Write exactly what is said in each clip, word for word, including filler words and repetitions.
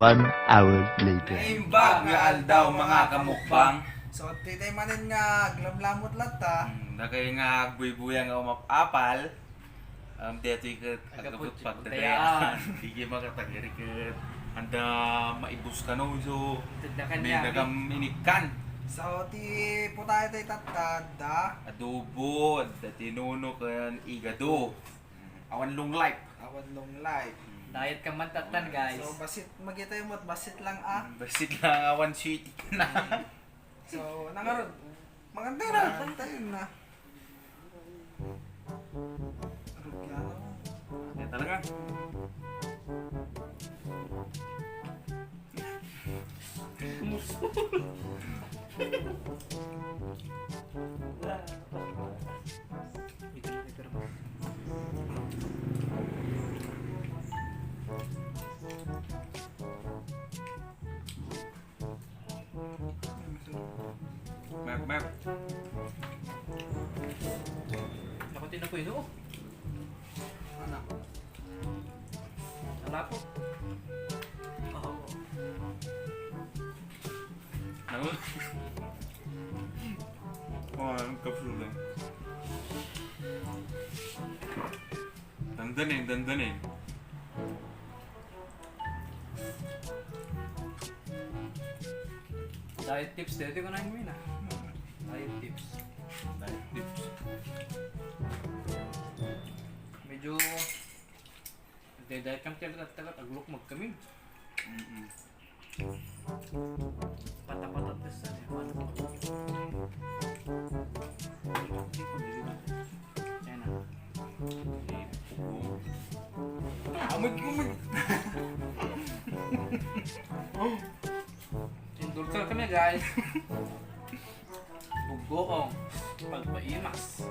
One hour later. Naimbag nga aldaw, mga kamukbang. So, ditoy manen nga aglamlamot latta. Hmm, dakay nga agbuybuya nga umap-apal. Um, detoy ket agabut pagdadayaan. Digi makatagiri ket anda maibus kano, so may dagam inikkan. So, ti putayo tay tatta, adda adobo, adda tinuno ken igado. Awan long life. Awan long life. Diet ka man tattan, guys. So, basit magitay mo't basit lang, ah. Mm, basit lang, awan sweet na. So, nangarod. Maganda na, pantay na. Arog yan. Yan talaga. Mep, mep. Ako, tinapoy, no? Anak. Ala po. Oh. Ano? Oh, ang kapsula. Dandanin, dandanin. Diet tips, dito ko na yun, ah. Diet tips. Diet tips. Medyo nagda-diet kami talaga, talaga, aglukmag kami. Mm-mm. Pata-pata test na, eh. Paano po? Ayan na. Amig, amig. Indulto kami, guys. Bugoong pagpaimas.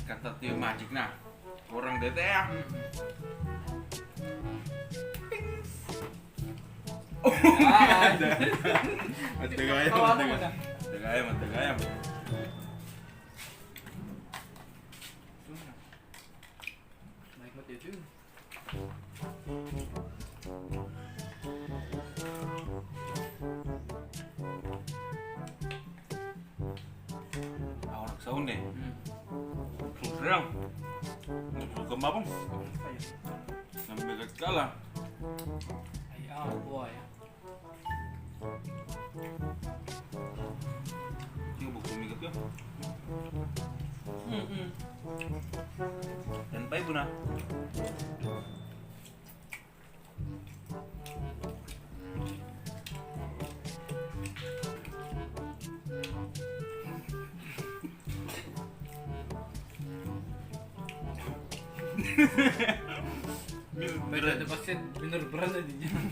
Kanta ti magic na. Orang dede, ah. Ay. Adda gayam, adda gayam. Adda gayam, adda gayam. Naik mati itu. Ako nagsaon eh. Hmm. Sobrang. Nagsuka mapang. Namigat ka lang. Ay, ah, buhay. Di ba sumigat ka? Mm-mm. Yan pa, ibo na. Pwede na kasi binarbara na din yan.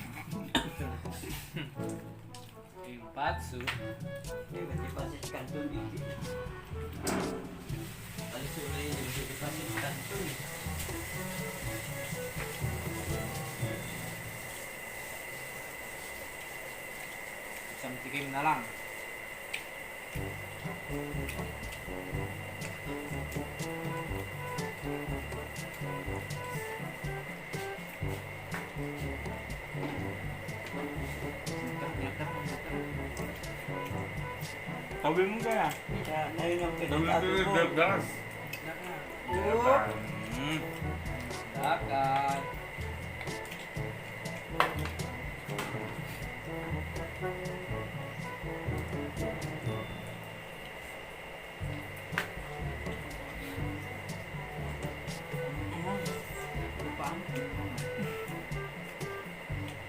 Yung patso. Eh, pwede pa sa kanton dito. Alis mo na yun, pwede pa sa kanton eh. Isang tikim na lang. Tawin mo kaya? Tawin mo kaya, gas. Oo. Mm. Dakan.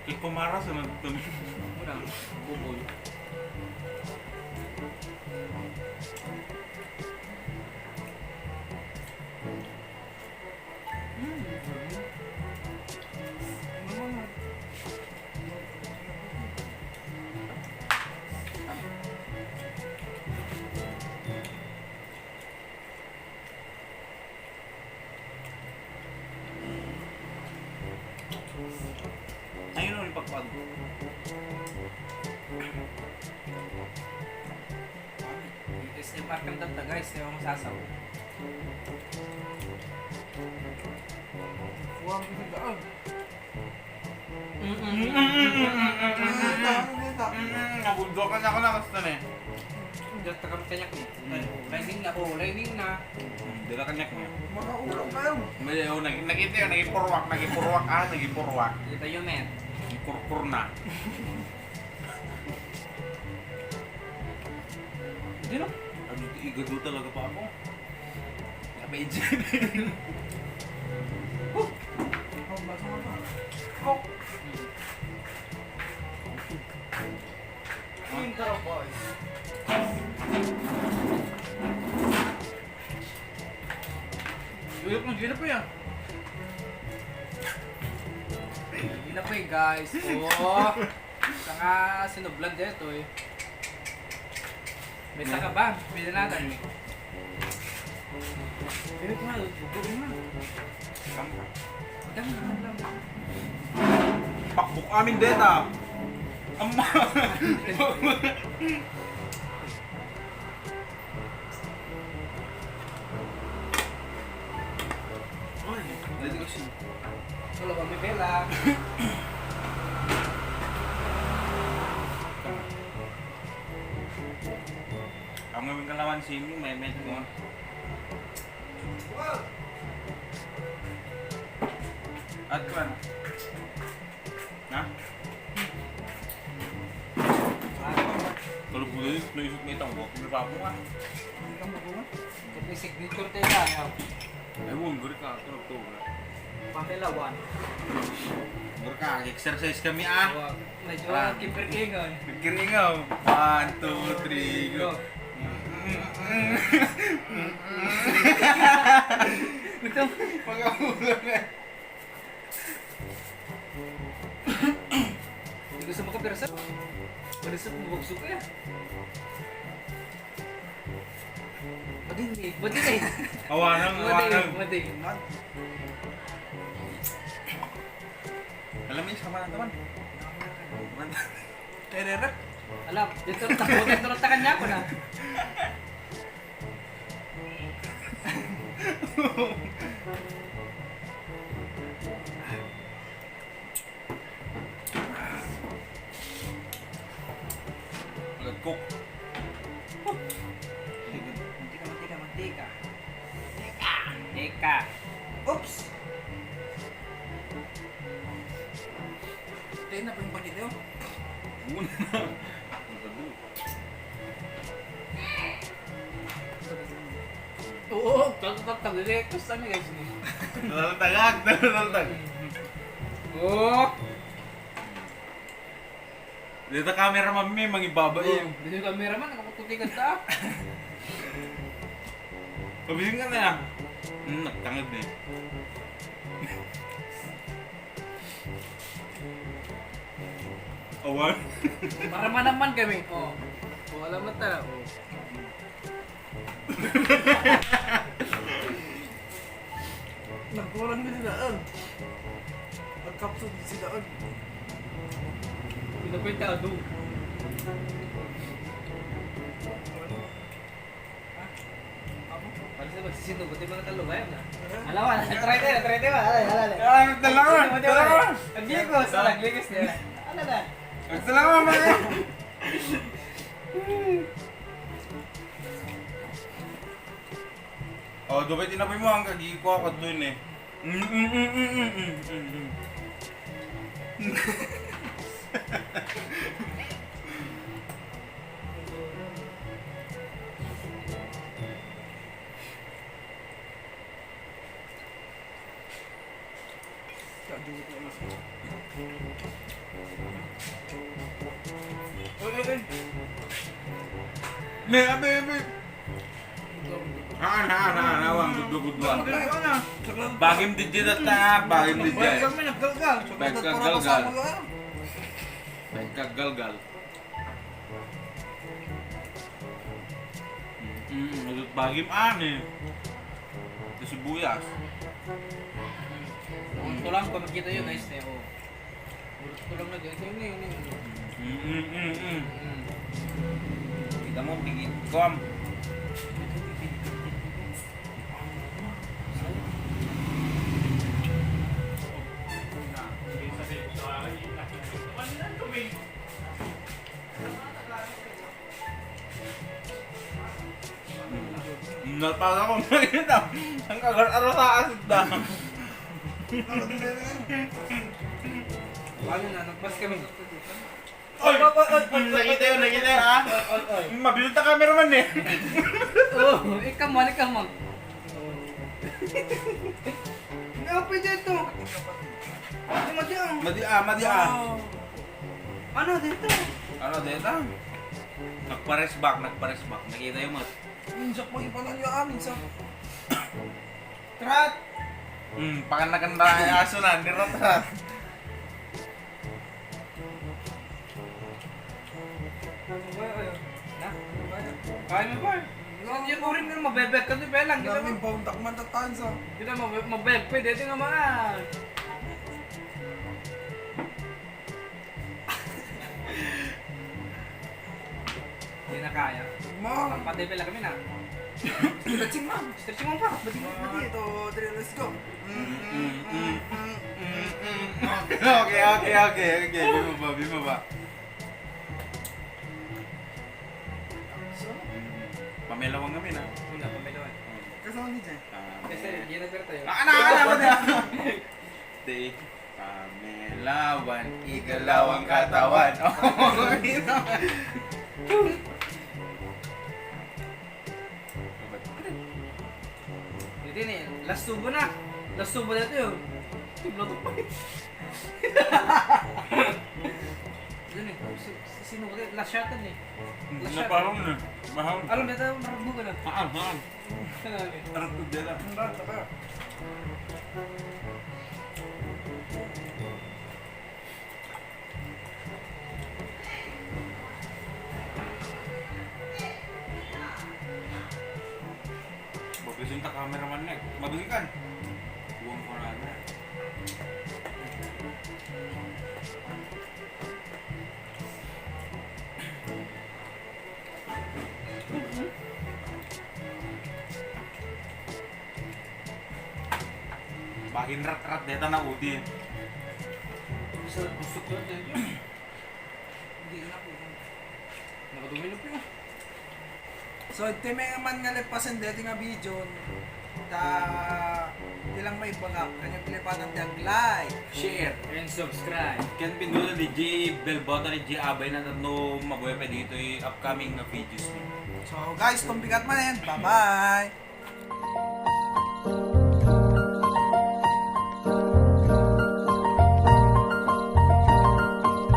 Kay kumaras na nagtun-. Wala. Bubol. A S M R kanta ta, guys, kaya masasaw. Kuwang ko sa daan. Mm-mm. Nabugdokan ako na, basta na eh. Diyan, takam kanyak ni. Mm. Raining na, oh, raining na. Mm, dala kanyak ni. Makaulo kayo. May, oh, nag-, nakita yun, nagipurwak, nagipurwak, ah, nagipurwak. Kita yun, men. Kurkur na. Hindi na. Ano, igado talaga pa ako. Medyo. Oh, basa mo pa. Coke. Intro, boys. Uyok ng ginapoy, ah. Ginapoy, guys. Oh. Saka sinublan dito, eh. May saka ba? Pwede natin, eh. Pwede ko na, bubuin na. Pakbuk amin deta. Amma. Ay, dito kasi. Wala kami pera. Ang aming kalawan, simi, may medyo. At kuwan. Ha? Kalubog na yun, naisip na itang buhok. May papo nga. Hindi ka mabuhan. May signature tayo na, ayaw. Ay, wong, guri ka. Tulog, tulog na. Pamela, one. Guri ka, exercise kami, ah. Wow. Medyo Ah. kipirkingon. Kipirkingon. One, two, three, go. Go. Ito. Pag-abulo na. Hindi gusto makapirsa. Malusot, mabugso ka. Madin eh, madin eh. Awanang, Madin, awanang. madin. Alam mo yung sama na naman. Tererep. Alam, dito na ako, dito na takan niya ako na. Nag-cook. Mantika, mantika, mantika. Teka. Teka. Oops. Tayo na po yung bagay daw. Muna. Oo, tatataglitos na, guys. Tataltagak, tataltag. Oo. Dito cameraman mi, mangibabain. Oo, dito cameraman, nakaputi ka ta. Pabising ka na yan. Hmm, nagtangad na eh. Awan. Para manaman kami. Oh. Oh, alam mo tala. Oh. Nagkurang din sila, ah. Nagkapsod din sila, ah. Pinakwentado. Paano sila magsisindo? Buti mga talo, kaya na. Alawan, try tayo, try tayo, alay, alay, alay. Ah, dalawa, Sino, dalawa. Nagligos, Dalawa. nagligos niya. Ano na? Nagdalawa, mga. Oh, dubay tinapoy mo, ang kagikuha ko dun eh. Mm, mm, mm. Oy, oy, oy. Ne, abe, abe. Ah, na, na, na, wang gudlo, gudlo. Ano, ano? Bagim digit at na, bagim digit. Wala kami naggalgal. Nagkagalgal. Nagkagalgal. Mm, nagkagagim ani. Ito sibuyas. Ito lang, kung makita nyo, guys, eh, oh. Kulang na dyan. Ito yun, yun, yun. Mm, mm, mm, mm. Mm. Kita mo, bigit ko, am. Napala ko makita. Ang kagar-arasaan da. Ano na, nagpas kami. Oy! Oy, oy, oy, oy, oy, nakita yun, oy, nakita yun, ha? Oy, oy, oy. Mabilis na cameraman, eh. Oh, ikaw man, ikaw man. Hindi ako pwede ito. Hindi, madi, ah. Madi, ah, madi, ah. Oh. Ano dito? Ano dito? Nagpares back, nagpares back. Nakita yung mga... Minsan mo ipanan yung amin sa... Trat! Hmm, pakan na kanda ay aso na, ni Rat Rat. Ano ba yun? Na? Ano ba yun? Kaya mo ba? Hindi ko rin na mabebek ka doon, Belang. Kita mo? Daming pauntak man tatan sa. Kita mo, mabebek, pwede. Ito nga mga. Hindi na kaya. Ma. Ang patay pala kami na. Stretching, ma. Stretching mo pa. Bati, bati. Ito, three, let's go. Mm, mm, mm, mm, mm, mm. Okay, okay, okay, okay, okay. Bimaba, bimaba. So? Mm. Pamelawang kami na. Wala, pamelawang. Kasama ni Jen. Ah, kasi, eh, hindi na tayo. Ah, na, na, na, na. Di, pamelawan, igalaw ang katawan. Oh, ito ni, last tubo na. Last tubo na ito yun. Tublo to pa. Yun eh, si, si, sino ba? Last shot yun eh. Last shot. Napahon na. Mahal. Alam mo, ito, maragbo ka na. Haan, haan. Talaga. Arap ko dyan, ah. Ang rata ka. Mabisin ta cameraman, Nick. Mabisin kan. Buang ko na na. Bahin rat-rat deta na udin. Sa busog ko dito. Hindi na po. Nakatumilog ko. So, iti man nga lepasen deti nga video, ta, di lang maibagak, kanya pilipanan ti ag-like, share, and subscribe. Ken pindutan di J bell button, di J abay na tapno mabuhay pa dito yung upcoming nga videos ni. So, guys, tumbigat man yan. Bye-bye!